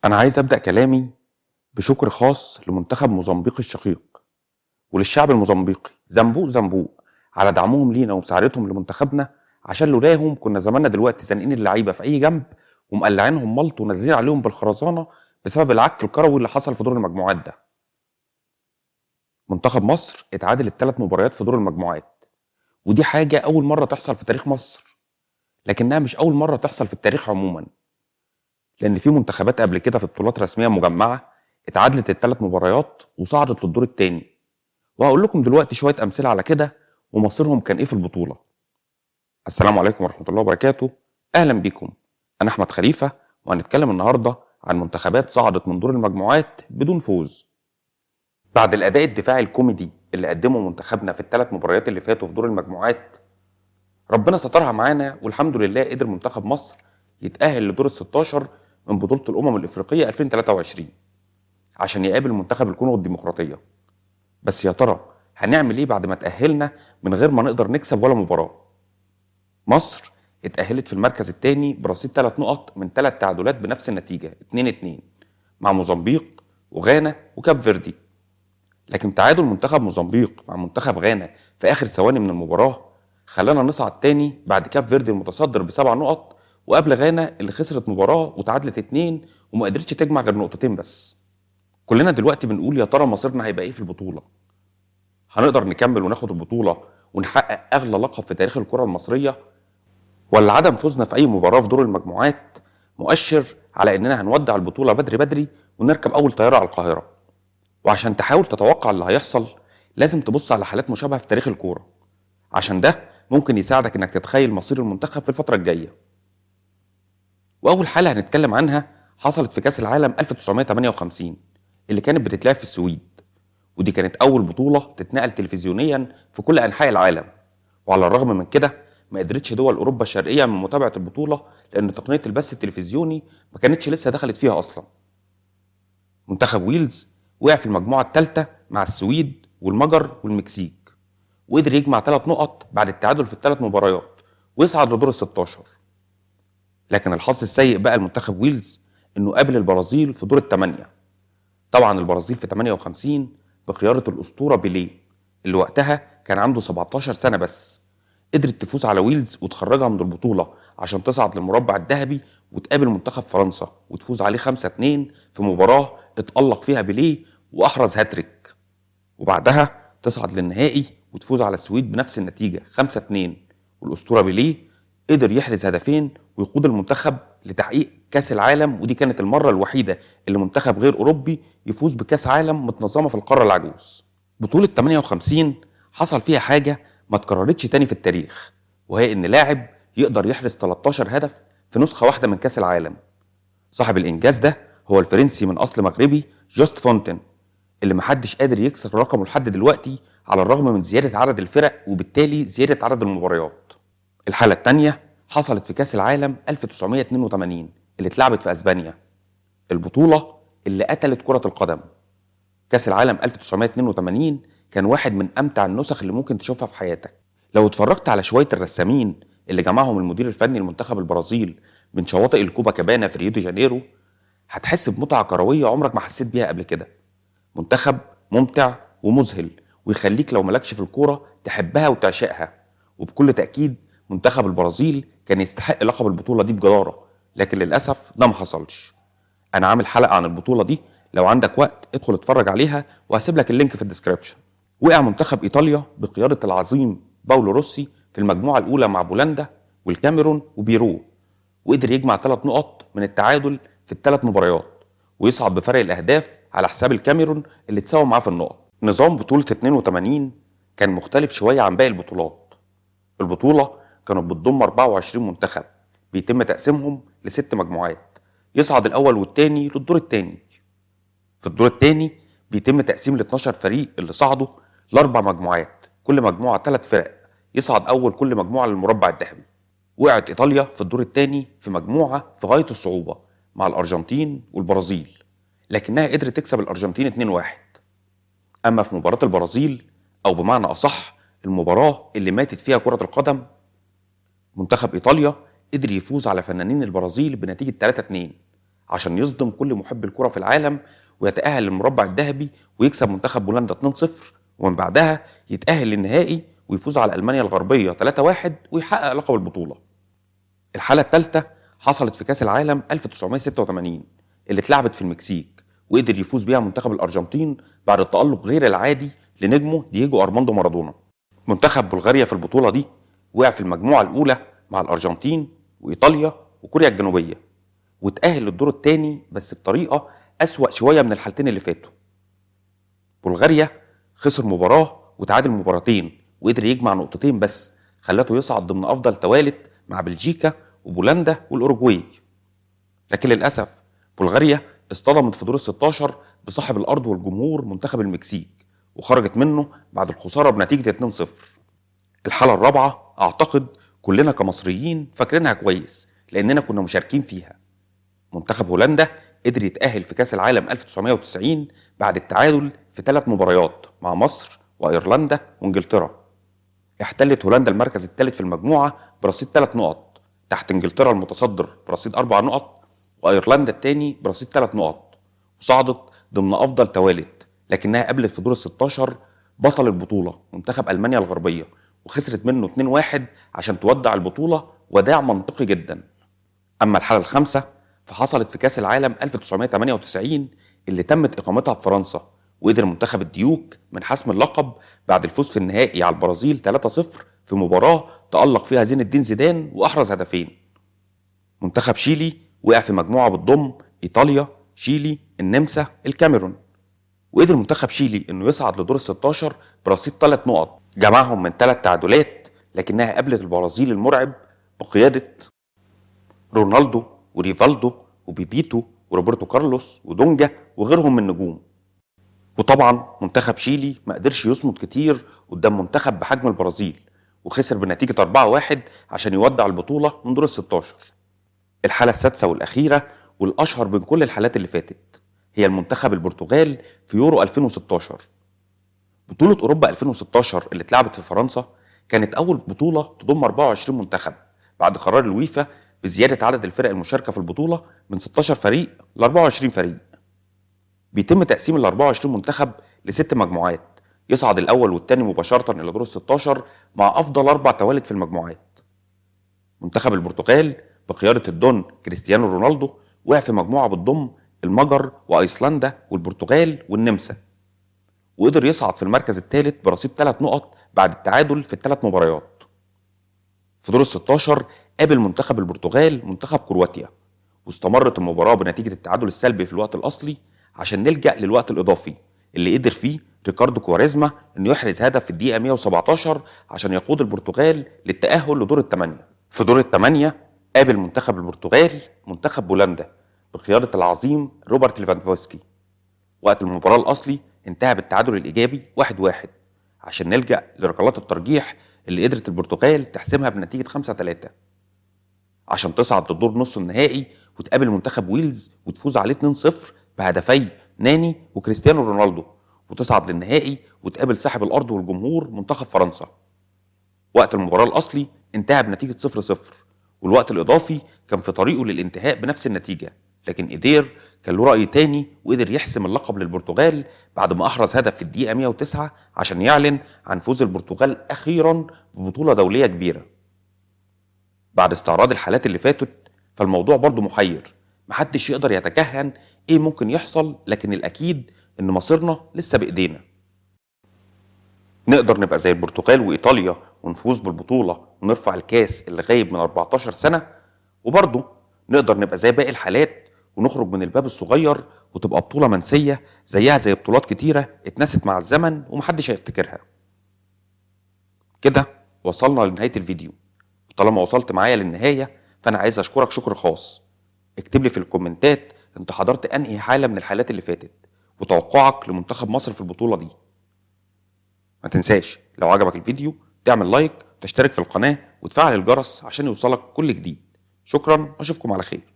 أنا عايز أبدأ كلامي بشكر خاص لمنتخب موزمبيق الشقيق وللشعب الموزمبيقي زنبوق زنبوق على دعمهم لينا ومساعدتهم لمنتخبنا، عشان لولاهم كنا زماننا دلوقتي زانقين اللعيبة في أي جنب ومقلعينهم ملط ونازلين عليهم بالخرزانة بسبب العك الكروي اللي حصل في دور المجموعات ده. منتخب مصر اتعادل الثلاث مباريات في دور المجموعات، ودي حاجة أول مرة تحصل في تاريخ مصر، لكنها مش أول مرة تحصل في التاريخ عموما، لأن في منتخبات قبل كده في بطولات رسمية مجمعة اتعادلت الثلاث مباريات وصعدت للدور الثاني، وهقول لكم دلوقتي شوية أمثلة على كده ومصيرهم كان إيه في البطولة. السلام عليكم ورحمة الله وبركاته، أهلا بيكم، أنا أحمد خليفة، وهنتكلم النهاردة عن منتخبات صعدت من دور المجموعات بدون فوز. بعد الأداء الدفاعي الكوميدي اللي قدمه منتخبنا في الثلاث مباريات اللي فاتوا في دور المجموعات، ربنا سترها معانا والحمد لله قدر منتخب مصر يتأهل لدور ال16 من بطولة الأمم الإفريقية 2023 عشان يقابل منتخب الكونغو الديمقراطية. بس يا ترى هنعمل إيه بعد ما تأهلنا من غير ما نقدر نكسب ولا مباراة؟ مصر اتأهلت في المركز الثاني برصيد 3 نقط من 3 تعادلات بنفس النتيجة 2-2 مع موزمبيق وغانا وكاب فيردي. لكن تعادل منتخب موزمبيق مع منتخب غانا في آخر ثواني من المباراة خلانا نصعد تاني بعد كاب فيردي المتصدر ب7 نقط، وقبل غانا اللي خسرت مباراة وتعادلت 2 وما قدرتش تجمع غير 2 بس. كلنا دلوقتي بنقول يا ترى مصيرنا هيبقى ايه في البطولة؟ هنقدر نكمل وناخد البطولة ونحقق أغلى لقب في تاريخ الكرة المصرية، ولا عدم فوزنا في أي مباراة في دور المجموعات مؤشر على إننا هنودع البطولة بدري بدري ونركب أول طيارة على القاهرة؟ وعشان تحاول تتوقع اللي هيحصل لازم تبص على حالات مشابهة في تاريخ الكورة، عشان ده ممكن يساعدك إنك تتخيل مصير المنتخب في الفترة الجاية. وأول حالة هنتكلم عنها حصلت في كأس العالم 1958 اللي كانت بتتلعب في السويد، ودي كانت أول بطولة تتنقل تلفزيونيا في كل أنحاء العالم. وعلى الرغم من كده ما قدرتش دول أوروبا الشرقية من متابعة البطولة، لأن تقنية البث التلفزيوني ما كانتش لسه دخلت فيها أصلا. منتخب ويلز وقع في المجموعة الثالثة مع السويد والمجر والمكسيك، وقدر يجمع 3 نقط بعد التعادل في ال3 مباريات ويصعد لدور ال16. لكن الحظ السيء بقى لمنتخب ويلز إنه قابل البرازيل في دور ال8. طبعا البرازيل في 58 بقيادة الأسطورة بيليه اللي وقتها كان عنده 17 سنة بس، قدرت تفوز على ويلز وتخرجها من البطولة عشان تصعد للمربع الذهبي وتقابل منتخب فرنسا وتفوز عليه 5-2 في مباراة اتألق فيها بيليه وأحرز هاتريك، وبعدها تصعد للنهائي وتفوز على السويد بنفس النتيجة 5-2، والأسطورة بيليه قدر يحرز هدفين ويقود المنتخب لتحقيق كاس العالم، ودي كانت المرة الوحيدة اللي منتخب غير أوروبي يفوز بكاس عالم متنظمة في القارة العجوز. بطولة 58 حصل فيها حاجة ما تكررتش تاني في التاريخ، وهي إن لاعب يقدر يحرز 13 هدف في نسخة واحدة من كاس العالم. صاحب الإنجاز ده هو الفرنسي من أصل مغربي جوست فونتين، اللي محدش قادر يكسر رقمه لحد دلوقتي على الرغم من زيادة عدد الفرق وبالتالي زيادة عدد المباريات. الحالة الثانية حصلت في كاس العالم 1982 اللي اتلعبت في أسبانيا، البطولة اللي قتلت كرة القدم. كاس العالم 1982 كان واحد من أمتع النسخ اللي ممكن تشوفها في حياتك. لو اتفرجت على شوية الرسامين اللي جمعهم المدير الفني لمنتخب البرازيل من شواطئ الكوبا كابانا في ريو دي جانيرو هتحس بمتعة كروية عمرك ما حسيت بيها قبل كده. منتخب ممتع ومذهل ويخليك لو مالكش في الكورة تحبها وتعشقها، وبكل تأكيد منتخب البرازيل كان يستحق لقب البطولة دي بجدارة، لكن للأسف ده ما حصلش. أنا عامل حلقة عن البطولة دي، لو عندك وقت ادخل اتفرج عليها وهسيب لك ال link في ال description. وقع منتخب إيطاليا بقيادة العظيم باولو روسي في المجموعة الأولى مع بولندا والكاميرون وبيرو، وقدر يجمع 3 نقط من التعادل في ال3 مباريات ويصعد بفرق الأهداف على حساب الكاميرون اللي تساوى معاه في النقط. نظام بطولة 82 كان مختلف شوية عن باقي البطولات. البطولة كانت بتضم 24 منتخب بيتم تقسيمهم ل6 مجموعات، يصعد الأول والثاني للدور الثاني. في الدور الثاني بيتم تقسيم ال 12 فريق اللي صعدوا ل4 مجموعات، كل مجموعة 3 فرق، يصعد أول كل مجموعة للمربع الذهبي. وقعت إيطاليا في الدور الثاني في مجموعة في غاية الصعوبة مع الأرجنتين والبرازيل، لكنها قدرت تكسب الأرجنتين 2-1. أما في مباراة البرازيل، أو بمعنى أصح المباراة اللي ماتت فيها كرة القدم، منتخب إيطاليا قدر يفوز على فنانين البرازيل بنتيجة 3-2 عشان يصدم كل محب الكرة في العالم ويتأهل للمربع الذهبي ويكسب منتخب بولندا 2-0، ومن بعدها يتأهل للنهائي ويفوز على ألمانيا الغربية 3-1 ويحقق لقب البطولة. الحالة الثالثة حصلت في كأس العالم 1986 اللي اتلعبت في المكسيك، وقدر يفوز بيها منتخب الأرجنتين بعد التألق غير العادي لنجمه دييجو أرماندو مارادونا. منتخب بلغاريا في البطولة دي وقع في المجموعة الأولى مع الأرجنتين وإيطاليا وكوريا الجنوبية، وتأهل للدور الثاني بس بطريقة أسوأ شوية من الحالتين اللي فاتوا. بلغاريا خسر مباراة وتعادل مباراتين وقدر يجمع نقطتين بس خلته يصعد ضمن أفضل توالت مع بلجيكا وبولندا والأوروجواي. لكن للأسف بلغاريا اصطدمت في دور ال16 بصاحب الأرض والجمهور منتخب المكسيك، وخرجت منه بعد الخسارة بنتيجة 2-0. الحالة الرابعة أعتقد كلنا كمصريين فاكرينها كويس لأننا كنا مشاركين فيها. منتخب هولندا قدر يتأهل في كأس العالم 1990 بعد التعادل في 3 مباريات مع مصر وأيرلندا وإنجلترا. احتلت هولندا المركز الثالث في المجموعة برصيد 3 نقط، تحت إنجلترا المتصدر برصيد 4 نقط وأيرلندا الثاني برصيد 3 نقط، وصعدت ضمن أفضل توالت، لكنها قابلت في دور ال16 بطل البطولة منتخب ألمانيا الغربية وخسرت منه 2-1 عشان تودع البطولة وداع منطقي جدا. أما الحالة الخامسة فحصلت في كأس العالم 1998 اللي تمت إقامتها في فرنسا، وقدر منتخب الديوك من حسم اللقب بعد الفوز في النهائي على البرازيل 3-0 في مباراة تألق فيها زين الدين زيدان وأحرز هدفين. منتخب شيلي وقع في مجموعة بتضم إيطاليا، شيلي، النمسا، الكاميرون، وقدر منتخب شيلي إنه يصعد لدور ال16 برصيد 3 نقط جمعهم من 3 تعادلات، لكنها قابلت البرازيل المرعب بقيادة رونالدو وريفالدو وبيبيتو وروبرتو كارلوس ودونجا وغيرهم من النجوم. وطبعا منتخب شيلي ما قدرش يصمد كتير قدام منتخب بحجم البرازيل، وخسر بنتيجة 4-1 عشان يودع البطولة من دور ال16. الحالة السادسة والأخيرة والأشهر بين كل الحالات اللي فاتت هي المنتخب البرتغال في يورو 2016. بطولة أوروبا 2016 اللي اتلعبت في فرنسا كانت أول بطولة تضم 24 منتخب بعد قرار الويفا بزيادة عدد الفرق المشاركة في البطولة من 16 فريق ل 24 فريق. بيتم تقسيم ال 24 منتخب ل6 مجموعات، يصعد الأول والثاني مباشرة إلى دور ال 16 مع أفضل 4 توالت في المجموعات. منتخب البرتغال بقيادة الدون كريستيانو رونالدو وقع في مجموعة بتضم المجر وأيسلندا والبرتغال والنمسا، وقدر يصعد في المركز الثالث برصيد 3 نقط بعد التعادل في ال3 مباريات. في دور ال 16 قابل منتخب البرتغال منتخب كرواتيا، واستمرت المباراة بنتيجة التعادل السلبي في الوقت الأصلي عشان نلجأ للوقت الإضافي اللي قدر فيه ريكاردو كواريزما إنه يحرز هدف في الدقيقة 117 عشان يقود البرتغال للتأهل لدور الثمانية. في دور الثمانية قابل منتخب البرتغال منتخب بولندا بقيادة العظيم روبرت ليفاندوفسكي. وقت المباراة الأصلي انتهى بالتعادل الإيجابي 1-1 عشان نلجأ لركلات الترجيح اللي قدرت البرتغال تحسمها بنتيجة 5-3 عشان تصعد للدور نص النهائي وتقابل منتخب ويلز وتفوز عليه 2-0 بهدفي ناني وكريستيانو رونالدو، وتصعد للنهائي وتقابل صاحب الأرض والجمهور منتخب فرنسا. وقت المباراة الأصلي انتهى بنتيجة 0-0، والوقت الإضافي كان في طريقه للانتهاء بنفس النتيجة، لكن إيدير كان له رأي تاني وقدر يحسم اللقب للبرتغال بعد ما أحرز هدف في الدقيقة 109 عشان يعلن عن فوز البرتغال أخيرا ببطولة دولية كبيرة. بعد استعراض الحالات اللي فاتت فالموضوع برضو محير، محدش يقدر يتكهن إيه ممكن يحصل، لكن الأكيد إن مصيرنا لسه بإيدينا. نقدر نبقى زي البرتغال وإيطاليا ونفوز بالبطولة ونرفع الكاس اللي غايب من 14 سنة، وبرضه نقدر نبقى زي باقي الحالات ونخرج من الباب الصغير وتبقى بطولة منسية زيها زي بطولات كتيرة اتنست مع الزمن ومحدش هيفتكرها. كده وصلنا لنهاية الفيديو، وطالما وصلت معايا للنهاية فأنا عايز أشكرك شكر خاص. اكتب لي في الكومنتات انت حضرت أنهي حالة من الحالات اللي فاتت وتوقعك لمنتخب مصر في البطولة دي. ما تنساش لو عجبك الفيديو تعمل لايك وتشترك في القناة وتفعل الجرس عشان يوصلك كل جديد. شكرا واشوفكم على خير.